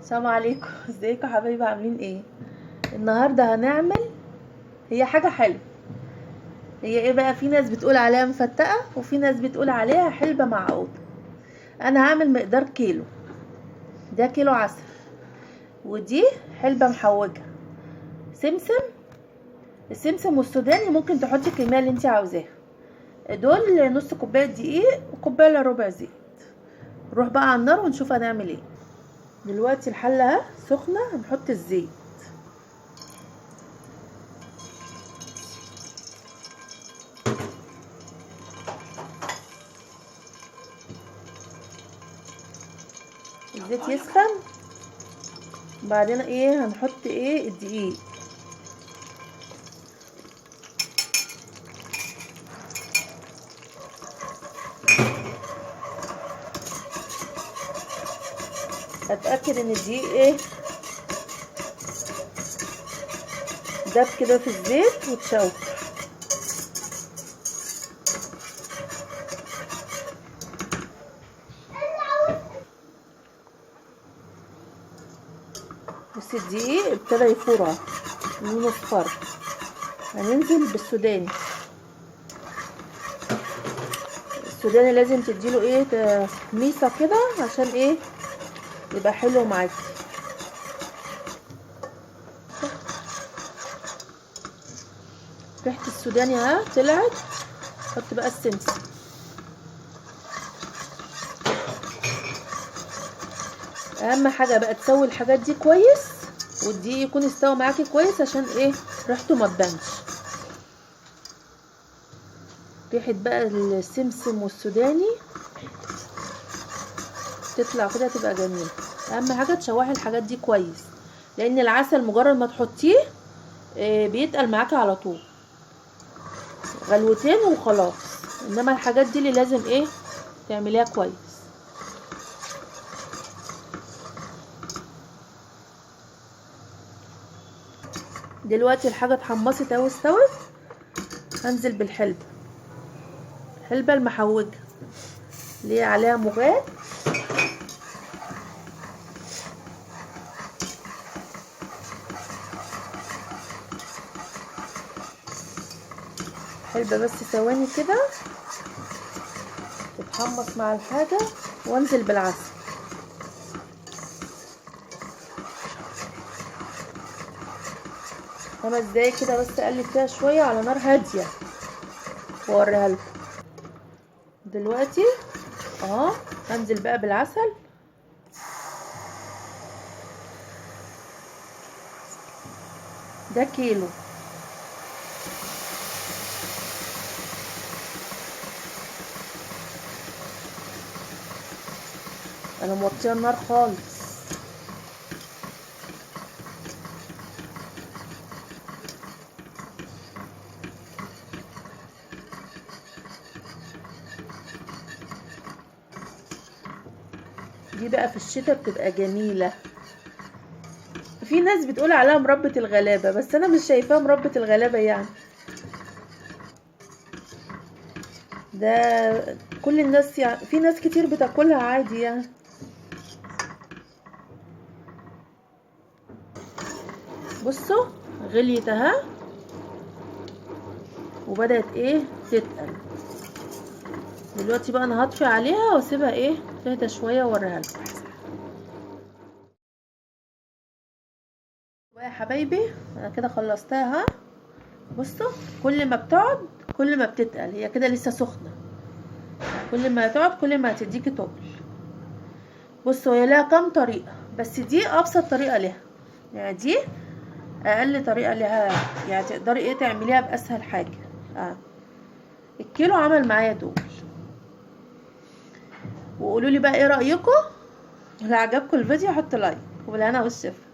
السلام عليكم. ازيكم يا حبايبي؟ عاملين ايه النهارده؟ هنعمل هي حاجة حلوة. هي ايه بقى؟ في ناس بتقول عليها مفتقه وفي ناس بتقول عليها حلبة معقودة. انا هعمل مقدار كيلو، ده كيلو عسل، ودي حلبة محوجه، سمسم، السمسم والسوداني ممكن تحطي الكمية اللي انت عاوزاها. دول نص كوباية دقيق وكوبايه الا ربع زيت. نروح بقى على النار ونشوف هنعمل ايه. دلوقتي الحلة سخنة، هنحط الزيت. الزيت يسخن، بعدين ايه هنحط؟ ايه الدقيق. اتاكد ان الدقيق ايه داب كده في الزيت وتشوح. بس الدقيق ابتدى يفور اهو، لونه اصفر. هننزل بالسوداني. السوداني لازم تديله ايه تحميصه كده عشان ايه يبقى حلو معاكي. ريحه السوداني اهي طلعت. حط بقى السمسم. اهم حاجة بقى تسوي الحاجات دي كويس، والدقيق يكون استوى معاكي كويس عشان ايه ريحته ما تبانش. ريحه بقى السمسم والسوداني تطلع كده تبقى جميلة. اهم حاجة تشوحي الحاجات دي كويس، لان العسل مجرد ما تحطيه بيتقل معاكي على طول، غلوتين وخلاص. انما الحاجات دي اللي لازم ايه تعمليها كويس. دلوقتي الحاجة اتحمصت اهو، استوت. هنزل بالحلبه، الحلبة المحوجه اللي هي عليها مغات. حلبة بس ثواني كده تتحمص مع الحاجة، وانزل بالعسل. 5 دقايق كده بس اقلب فيها شوية على نار هادية واوريها لكم. دلوقتي اهو هنزل بقى بالعسل. ده كيلو. انا موطيه النار خالص. دي بقى في الشتاء بتبقى جميلة. في ناس بتقول عليها مربة الغلابة، بس انا مش شايفاها مربة الغلابة يعني. ده كل الناس يعني، في ناس كتير بتاكلها عادي يعني. بصوا غليت اهي وبدأت ايه تتقل. دلوقتي بقى انا هطفي عليها واسيبها ايه تهدى شوية واوريها لكم. يا حبايبي انا كده خلصتها. بصوا كل ما بتقعد كل ما بتتقل، هي كده لسه سخنة، كل ما تقعد كل ما هتديكي تقل. بصوا هي لها كام طريقه، بس دي ابسط طريقه لها، يعني دي اقل طريقه لها، يعني تقدري ايه تعمليها باسهل حاجة. الكيلو عمل معايا دول. وقولوا لي بقى ايه رايكم، لو عجبكم الفيديو حطوا like، وبالهنا والشفا.